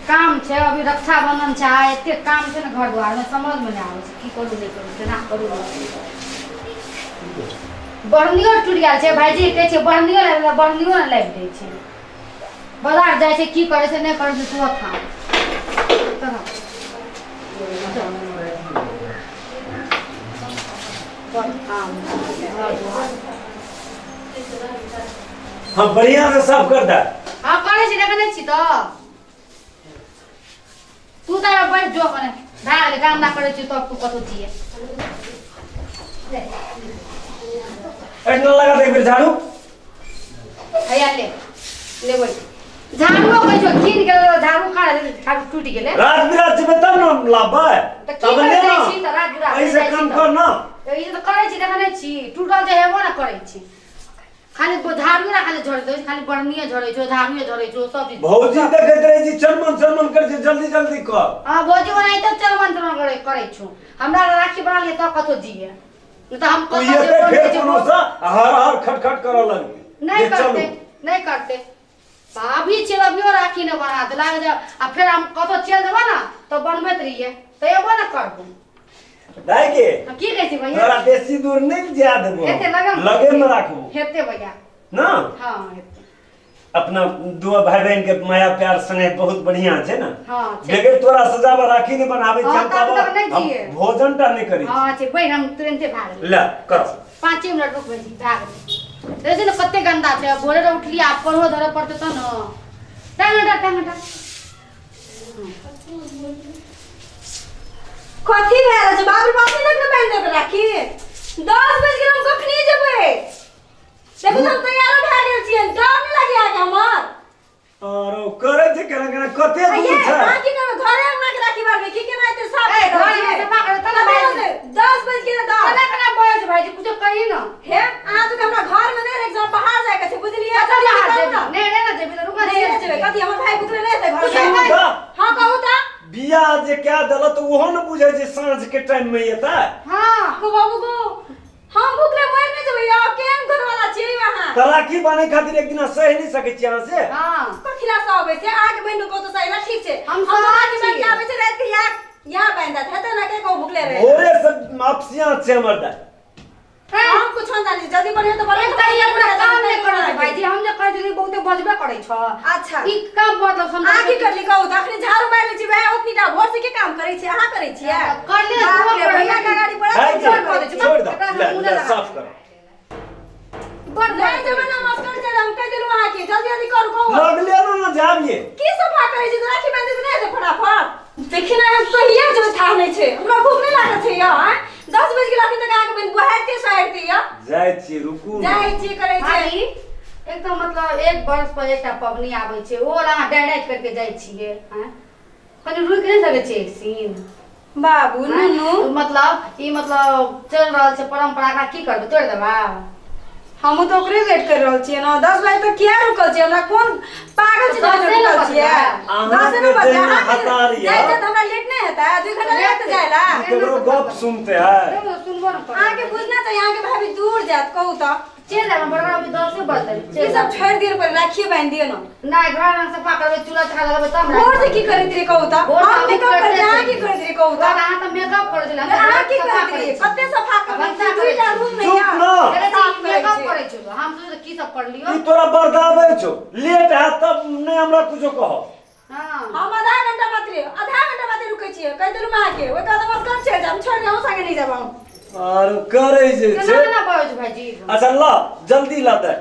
काम छै, अभी रक्षाबंधन छै, आ एते काम छै ने घर दुआरमे, समझमे नहि आबै छै की करू नहि करू, केना करू। बढ़नियो टूटि गेल छै भाईजी, कहै छै बढ़नियो लाबि दे, बढ़नियो नहि लाबि दै छै। बाजार जाइ छै, की करै छै नहि करै छै, तुरंत काम। बड़ काम छै घर दुआर। हाँ, बढ़िया से साफ कर दे। हाँ, करै छी, देखै नहि छी तऽ। तू तऽ बैठ जो कने, भए गेलै काम ना करै छी तब तू कतौ छियै। एतना लगा दे एक बेर झाड़ू। हैया ले लेबै झाड़ूओ, कहै छौ कीन के झाड़ू खा, झाड़ू टूटि गेलै। रात बिरात जेबै तब ने लाबबै। तऽ की तब करै ले जाइ ना। छी तऽ रात बिरात ऐसे जाइ छी काम तऽ। कर ना। ई तऽ करै छी, देखै नहि छी टूटल जे हेबो ने करै छी। खाली झाड़ुए ना खाली झड़ै छै, खाली बढ़निए झड़ै छौ, झाड़ुए झड़ै छौ, सब चीज। भौजी देखैत रहै छी, चनमन चनमन करै छै, जल्दी जल्दी कर। हाँ, भौजी ओनाहिते चलमन चलमन करै करै छौ। हमरा राखी बना लिए तब कतौ जिए, नहि तऽ हम तू कतौ एते जेबो फेर नहि कोनो जेबो। से हर हर खटखट करऽ लगबी। नहि जे चलू। करते, नहि करते। अभी छियै, अभियो राखी नहि बना दे लाग जा, आ फेर हम कतौ चलि देबो ने तऽ बनबैत रहियै तऽ एबो ने करबो। दाइ के। हम की कहै छी भैया? तोरा बेसी दूर नहि जा देबो। हेतै लगे। लगे में राखबो। हेतै भैया। ना। हाँ, हेतै। अपना दू भाई बहन के माया प्यार स्नेह बहुत बढ़िया छै ने। हाँ, छै। बगैर तोरा सजावा राखी नहि बनाबै छी हाँ, हम। तब तब तक नहि हम छियै। भोजन टा नहि करै छी। हाँ छै, बैठ, हम तुरन्ते भए गेलै। ले कर। 5 मिनट रुक भाईजी, भए गेलै। देखै छी ने कते गन्दा छै। भोरे रे उठलियै, आब कढ़ो धरऽ पड़तै तब ने। टांग हटा, टांग हटा। कथी भए रहल छै? बाप रे बाप, तक ने बान्हि देबै राखी। 10 बजि गेल, हम कखनी जेबै? देखू तऽ हम तैयारो भए गेल छियै। डर नहि लागैया अहाँके हमर? आरो करै छै केना केना, कते दूर ये छै। अहाँ की करबै? घरे अंगना के राखी बांधबै की? केना एते साफ ए, कर रहल घरमे छियै? सफा करबै तब ने कते भाईजी। बजे? 10 बजि गेल, 10। केना केना बजै छै भाईजी, कुछो कही ने। हे, अहाँ सबके हमरा घर में नहि रहि, बाहर जाय के छै, बुझलियै? कतऽ बाहर करू जेबी? ने। नहि नहि ने जेबी तऽ रुक नहि नहि जेबै। कथी हमर भाई पुत्र नहि हेतै घर सुनू में? तऽ। हाँ, कहू तऽ। बियाह जे कए देलक तऽ ओहो ने बुझै छै साँझ के टाइम में एतै। हाँ। गो बाबू गो, हम भूखले मरि नहि जेबै यौ। केहन घर वाला छियै यौ अहाँ? तऽ राखी बान्है खातिर एक दिना सहि नहि सकै छी अहाँ से? हाँ। कथिला से अबै छै? अहाँके बहिन को तऽ सही ठीक छै। हम हम सहल राखी बान्हि के छियै। आबै छै राति के, यहाँ यहाँ बान्हि देत हेतै ने? के कहू भूखले रहे? भोरे से अपसियाँ छै हमर दाइ। हम कुछ नहीं जानी, जल्दी बढ़िया तो एक तऽ ई पूरा काम नहि करै छै भाईजी, हम जे करै छी बहुते बजबे करै छ। अच्छा। ई काम मतलब समझ। अहाँ की करली कहू तऽ? अखनी झाड़ू मारि लै छी वएह ओतनी टा। भोर से के काम करै छी? अहाँ करै छियै? कर ले, बाप तू रे, कर ले। भैया के गाड़ी पर दाइ छोड़ दे, के छोड़ दे, एकरा ले मुँह ले लगा। साफ कर। बड़ नहि जेबै ने, मस्कर चल। हम कहि देलहुँ अहाँके, जल्दी जल्दी करू कहू। लगले ना ना जाबिए। की सफा करै छी? राखी बान्हि देबै नहि हेतै फटाफट? देखी ने, हम कहिया जेबै थाह नहि छै। हमरा भूख नहि लागल छै यौ? आँय, 10 बजि गेल, अखन तक अहाँके बहिन बुहारिते सोहारिते यऽ। जाइ छी, रुकू ने। जाइ छी करै छै। भाभी, एकदम मतलब एक वर्ष पर एकटा पबनी आबै छै, ओ वाला अहाँ डायरेक्ट करके जाइ छियै, आँय? कनि रुकि नहि सकै छियै एक सीन? बाबू नुनू। मतलब ई मतलब चलि रहल छै परम्परा, एकरा की करबै, तोड़ि देबै? हमहूँ तऽ ओकरे वेट करि रहल छियै ने। 10 बजे तक किया रुकल छियै? हमरा कोन पागल छै? दसे ने रुकल छियै। बजलै। 10 ने अहाँके बजलै। जहिना अहाँके हतार यऽ। जाइ छै तऽ हमरा लेट नहि हेतै? 2 घंटा लागत जाय ला। केकरो गप सुनते है? सुनबो ने करबै। अहाँके बुझना चाही, अहाँके भाभी दूर जायत, कहू तऽ। चलि जायब बड़का, अभी 10 बजलै। ई सब छोड़ि दियौ, पर राखिए बान्हि दियौ ने। नहि, घर में सफा करबै, चूल्हा चूल्हा लगेबै तब ने। भोर से की करैत रहियै कहू तऽ? भोर से हम हमहूँ मेकअप करिते करैत, अहाँ की छियै। करैत रहियै कहू तऽ? अहाँ तऽ मेकअप करै छलियै, हम तऽ अहाँ की सफा करैत करै रहियै? छी। कते सफा करै भनसा छी? करै दुईटा छी। रूम मे चुप यऽ। ना। देखै साफ छी, करै मेकअप छी। करै छी हम सोचै की सब कर लियौ। ई तोरा बरदाबै छौ, लेट हैत तब नहि हमरा कुछो कह। हाँ। हम आधा घंटा मात्रे, आधा घंटा मात्रे रुकै छियै, कहि देलहुँ अहाँके। ओहिके बाद हम असगर चलि जायब, छोड़ि के अहूँ संगे नहि जायब हम। आर करै जे केना छै। केना बजै छै भाईजी? अच्छा ल, जल्दी ल दे।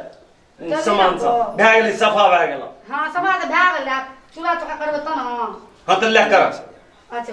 जल्दी सामान लाबो। सब भए गेलै, सफा भए गेल। हाँ, सफा तऽ भए गेलै, आब चूल्हा चौका करबै तब ने। हाँ तऽ ले कर। अच्छा।